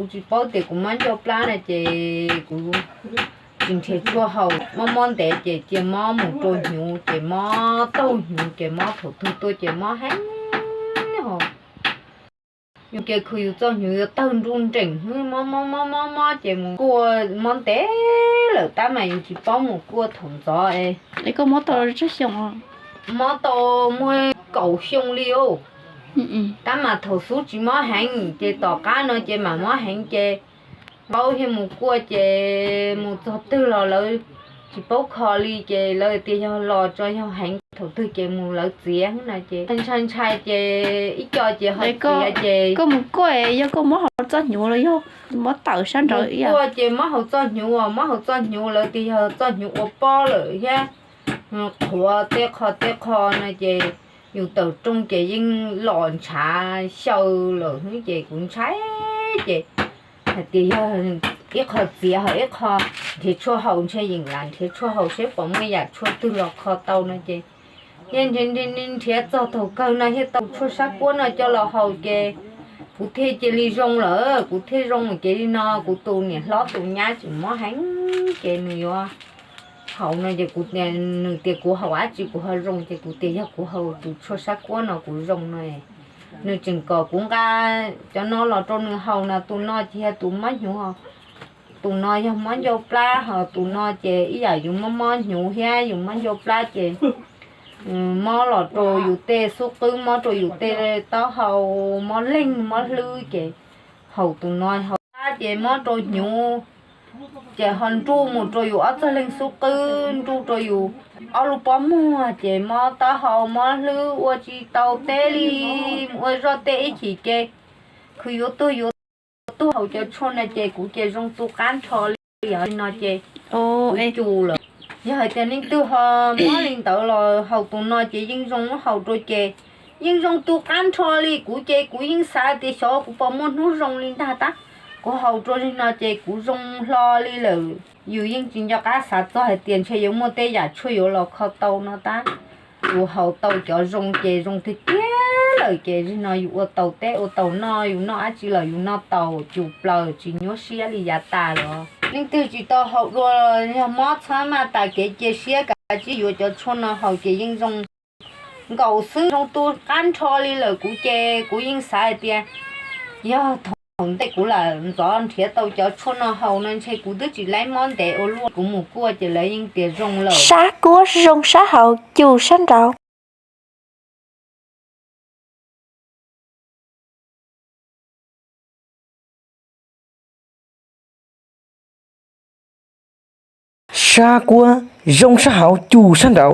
Kuv tsis paub tias kuv mob ncauj plab no ces kuv tsis nrhiav tshuaj haus, mob mob ntev ces cia mob mus rau hnyuv ces mob taug hnyuv ces mob thaum twg tuaj ces mob heev. Yus ces khwv yus txoj hnyuv yuav tawg nruj nreem, mob mob mob mob mob ces mus kuaj mob ntev lawm tab mas yus tsis paub mus kuaj thaum ntxov es. Koj mob tau tsawg xyoo? Mob tau muaj kaum xyoo li os. Tab mas thaum xub tsis mob heev ces tom qab no ces mam mob heev ces paub thiaj mus kuaj ces mus txog twg los lawv tsis paub kho li ces lawv tias yog los tso yog heev thaum twg ces mus lawv txiav no ces ntshai ntshai ces ib co ces ho txiav ces. Koj mus kuaj yog koj mob hauv txoj hnyuv los yog mob tawm sab nraud? Kuaj ces mob hauv txoj hnyuv, mob hauv txoj hnyuv lawv tias yog txoj hnyuv ua pob lawm thiab qhuav tej qho tej qho no ces yus tawm rooj ces yeej los ntshav xyaw lawm ces kuv ntshai ces hais tias yog ib qho txiav ho ib qho nrhiav tshuaj haus, ntshe yeem lam nrhiav tshuaj haus seb puas muaj yam tshuaj twg los kho tau no ces yeej nrhiav txog thaum kawg no thiaj tau tshuaj sab kuab no coj los haus ces kuv thiaj cia li zoo lawm, kuv thiaj zoo ces li no kuv tus niam hlob tus nyab tseem mob heev ces nws yuav haus no ces kuv, nws tias kuv haus dab tsi kuv ho zoo ces kuv tias yog kuv haus tus tshuaj sab kuab no kuv zoo no. Nws tseem kom kuv nqa cov no los rau nws haus no, tus no ces yog tus mob hnyuv, tus no yog mob ncauj plab ho tus no ces ib yam yus mob mob hnyuv thiab yus mob ncauj plab ces mob los rau yus tej xub qwb, mob rau yus tej taub hau, mob leeg mob hlwb ces haus tus no haus plab ces mob rau hnyuv ces ho nruj mus rau yus ob txoj leeg xub qwb, nruj rau yus ob lub pob muag ces mob taub hau mob hlwb ua tsis tau teb li, ua zoj tej ib chim ces khwv yuav tuag yuav tuag. Haus cov tshuaj no ces kuv ces zoo tu qab nrho li no ces kuv cus lawm. Yog hais tias leej twg ho mob li ntawd los haus tus no ces yeej zoo, haus rau ces yeej zoo tu qab nrho li. Kuv ces kuv yeej xav tias xyov kuv puas muaj hnub zoo li ntag tab kuv haus rau li no ces kuv zoo hlo li lawm. Yus yeej tsis nco qab xav txog hais tias ntshe yuav muaj tej yam tshuaj yuav los kho tau no tab. Yus haus tau cov zoo ces zoo tiag tiag lawm ces zaum no yus ua tau teb ua tau noj, yus noj dab tsi los yus noj tau cus plaws tsis nyuaj siab li yav tas los. Leej twg tsis tau haus dua, yog mob txhob maj tas kev cia siab, kav tsij yuav cov tshuaj no haus ces yeej zoo nkaus xwb, zoo tu qab nrho li lawm. Kuv ces kuv yeej xav hais tias yog thaum ntej kuv lam ntxov nrhiav tau cov tshuaj no haus no ntshe kuv twb tsis laib mob ntev ua luaj. Kuv mus kuaj ces lawv yeej tias zoo lawm. Sab kuab zoo sab hauv cus sab nraud. Sab kuab zoo sab hauv cus sab nraud.